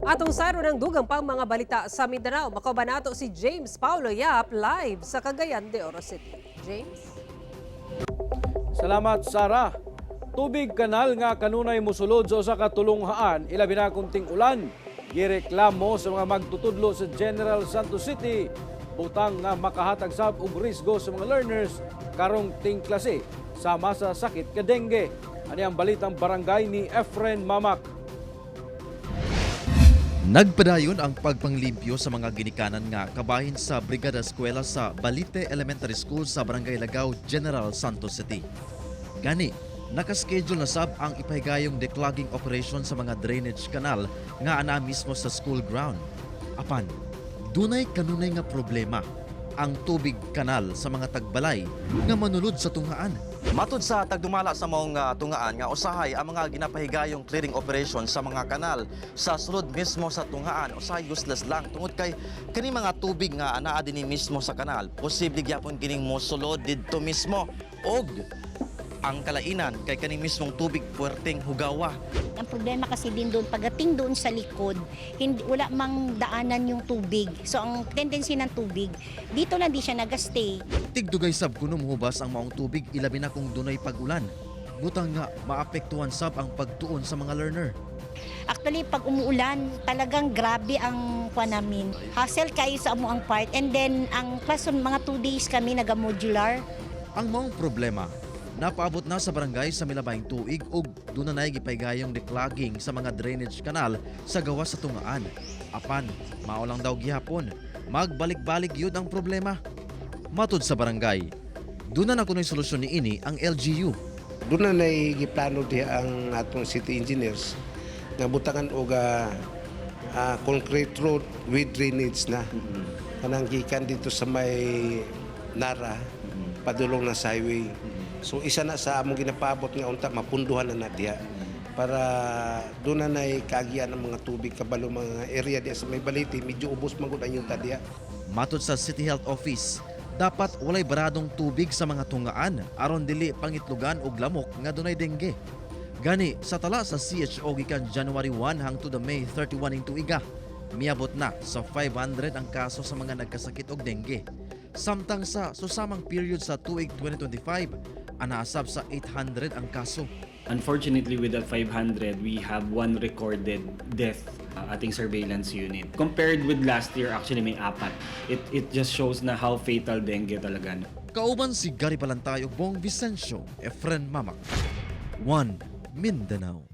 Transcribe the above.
Atong sayro ng dugang pang mga balita sa Mindanao. Makauban nato si James Paulo Yap live sa Cagayan de Oro City. James? Salamat, Sara. Tubig kanal nga kanunay mosulod sa usa ka tulunghaan, ilabi na kung ting-ulan. Gireklamo sa mga magtutudlo sa General Santos City, butang nga makahatag sab og risgo sa mga learners karong ting-klase sama sa sakit ka dengue. Ani ang balitang barangay ni Efren Mamak. Nagpadayon ang pagpanglimpyo sa mga ginikanan nga kabahin sa Brigada Eskwela sa Balite Elementary School sa Barangay Lagao, General Santos City. Gani, nakaschedule na sab ang ipahigayong declogging operation sa mga drainage canal nga ana mismo sa school ground. Apan, dunay kanunay nga problema ang tubig kanal sa mga tagbalay nga manulod sa tunghaan. Matud sa tagdumala sa maong tungaan nga usahay ang mga ginapahigayong clearing operation sa mga kanal sa sulod mismo sa tungaan usahay useless lang tungod kay kini mga tubig nga anaa dinhi mismo sa kanal, posible gyapon kining mosulod didto mismo og ang kalainan kay kani mismong tubig puwerteng hugawa. Ang problema kasi din doon, pagdating doon sa likod, hindi, wala mang daanan yung tubig. So, ang tendency ng tubig, dito lang di siya nagastay. Tigdugay sab kuno mohubas ang maong tubig, ilabi na kung dunay pag-ulan. Butang nga maapektuhan sab ang pagtuon sa mga learner. Actually, pag umuulan, talagang grabe ang kwa namin. Hassle kayo sa amo ang part. And then, ang classroom, mga 2 days kami naga-modular. Ang maong problema, napaabot na sa barangay sa milabayng tuig ug duna nay gipaygayong declogging sa mga drainage canal sa gawas sa tungaan. Apan, mao lang daw gihapon, magbalik-balik yun ang problema. Matud sa barangay, duna na kuno'y solusyon niini ang LGU. Doon na giplano diha ang atong city engineers nga butangan og concrete road with drainage na. Kanang gikan dito sa may Nara padulong na sa highway. So isa na sa among ginapaabot nga unta mapunduhan na na diha para doon na nay kaagian ang mga tubig, kabalo mga area diha sa may Balite, medyo ubos man gud ang yuta diha. Matod sa City Health Office, dapat walay baradong tubig sa mga tungaan aron dili pangitlugan og lamok nga dunay dengue. Gani sa tala sa CHO gikan January 1 hangtod the May 31 ning tuiga, miabot na sa 500 ang kaso sa mga nagkasakit og dengue. Samtang sa susamang period sa tuig 2025, anaasab sa 800 ang kaso. Unfortunately, with that 500, we have one recorded death ating surveillance unit. Compared with last year, actually may apat. It just shows na how fatal dengue talaga. Kauban si Gary Palantay ug Bong Vicencio, Efren Mamak. 1 Mindanao.